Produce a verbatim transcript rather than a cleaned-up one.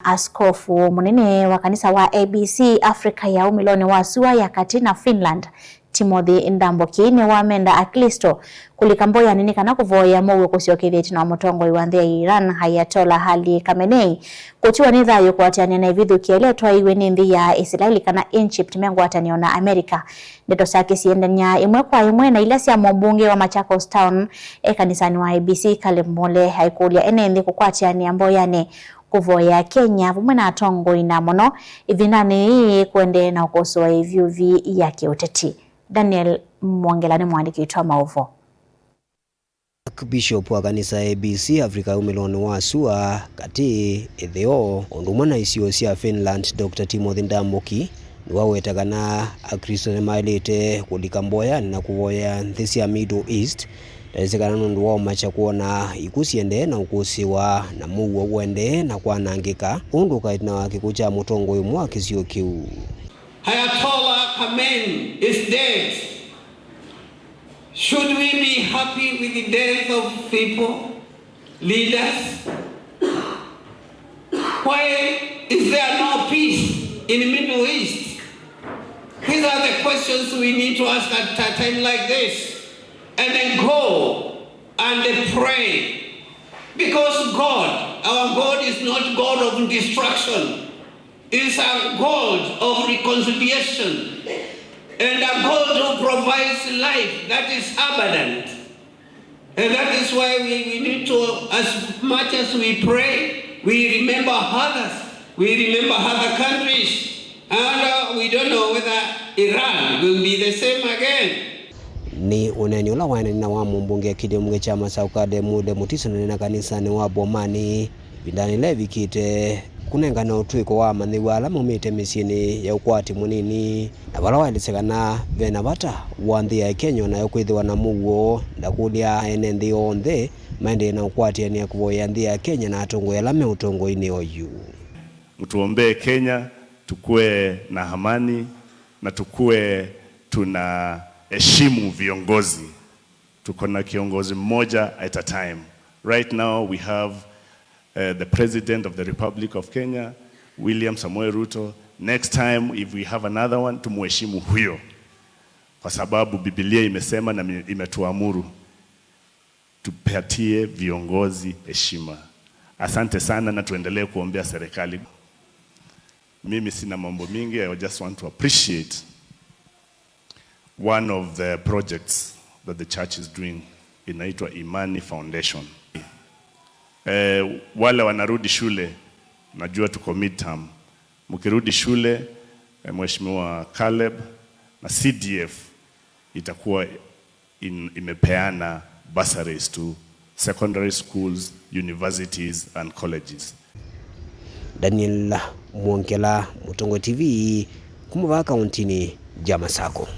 Askofu mũnene wa kanisa wa A B C Africa ya umĩlonĩ wa sua ya katĩ na Finland, Timothy Ndambuki, nĩwamenda Aklĩsto kũlika mboyanĩ nĩ kana kũvoya mũuo kũsyokethya ĩtina wa mũtongoi wa nthĩ ya Iran, Ayatollah Ali Khamenei, kũtiwa nĩ thayũ kũatĩanĩa na ĩvithũkĩa ĩla ĩtwaĩiwe nĩ nthĩ ya Isilaeli kana Egypt me ngwatanĩo na America. Ndeto syake siendany'a ĩmwe kwa ĩmwe na ila sya mũmbunge wa Machakos Town e kanisanĩ wa A B C, Caleb Mule, aikũlya ene nthĩ kũkwatĩanĩa mboyanĩ kũvoya Kenya vamwe na atongoi, na mũno ĩvindanĩ yĩĩ kũendee na ũkosoa ĩvyũvi ya kĩũteti. Daniel Mwongela nĩ mũandĩki witũ wa maũvoo. Archbishop wa kanisa ya A B C Africa ya umĩlonĩ wa sua katĩ, ĩtheo, ũndũ ũmwe na isio sya Finland, Doctor Timothy Ndambuki, nĩwaweta kana Aklĩsto nĩmaĩlĩte kũlika mboyanĩ na kũvoya nthĩ sya Middle East, ndalĩsĩ kana nũndũ wa ũmakya kwona ikw'ũ siendee na ũkũsĩwa na mũuo ũendee na kwanangĩka, ũndũ ũkaĩ ĩtina wa kĩkw'ũ kya mũtongoi ũmwe wa kĩsio kĩu. Ayatollah Khamenei is dead. Should we be happy with the death of people, leaders? Why is there no peace in the Middle East? These are the questions we need to ask at a time like this. And then go and pray. Because God, our God is not God of destruction. Is a God of reconciliation and a God who provides life that is abundant. And that is why we, we need to, as much as we pray, we remember others, we remember other countries, and uh, we don't know whether Iran will be the same again. Nĩ ũneeni ũla waendeeie na wa mũmbunge kĩlĩ mbunge kya Masaku Caleb Mule Mutiso nene na kanisanĩ wa Bomani ĩvindanĩ yĩla ĩvikĩte, kũnengane ũtw'ĩko wa amanyĩw'a ala maumĩte mĩsyĩnĩ ya ũkwati mũnini, na vala waelesya kana ve na vata wa nthĩ ya Kenya o nayo kwĩthĩwa na mũuo, ndakũlya ene nthĩ onthe maendee na ũkwatĩanĩa kũvoya nthĩ ya Kenya na atongoi ala me ũtongoinĩ oyu. Mtuombee Kenya, tukue na amani na tukue tunaheshimu viongozi. Tuko na kiongozi mmoja at a time. Right now we have uh, the President of the Republic of Kenya, William Samoei Ruto. Next time if we have another one, tumuheshimu huyo, kwa sababu Biblia imesema na mi- imetuamuru tupatie viongozi heshima. Asante sana na tuendelee kuombea serikali. Mimi sina mambo mingi, I just want to appreciate one of the projects that the church is doing, inaitwa Imani Foundation. Eh, wale wanarudi shule, najua tuko midterm. Mkirudi shule, eh, Mheshimiwa Caleb na C D F itakuwa in, imepeana bursaries to secondary schools, universities and colleges. Daniel Mwongela, Mũtongoi T V, kuma vaa kauntinĩ ya Masako.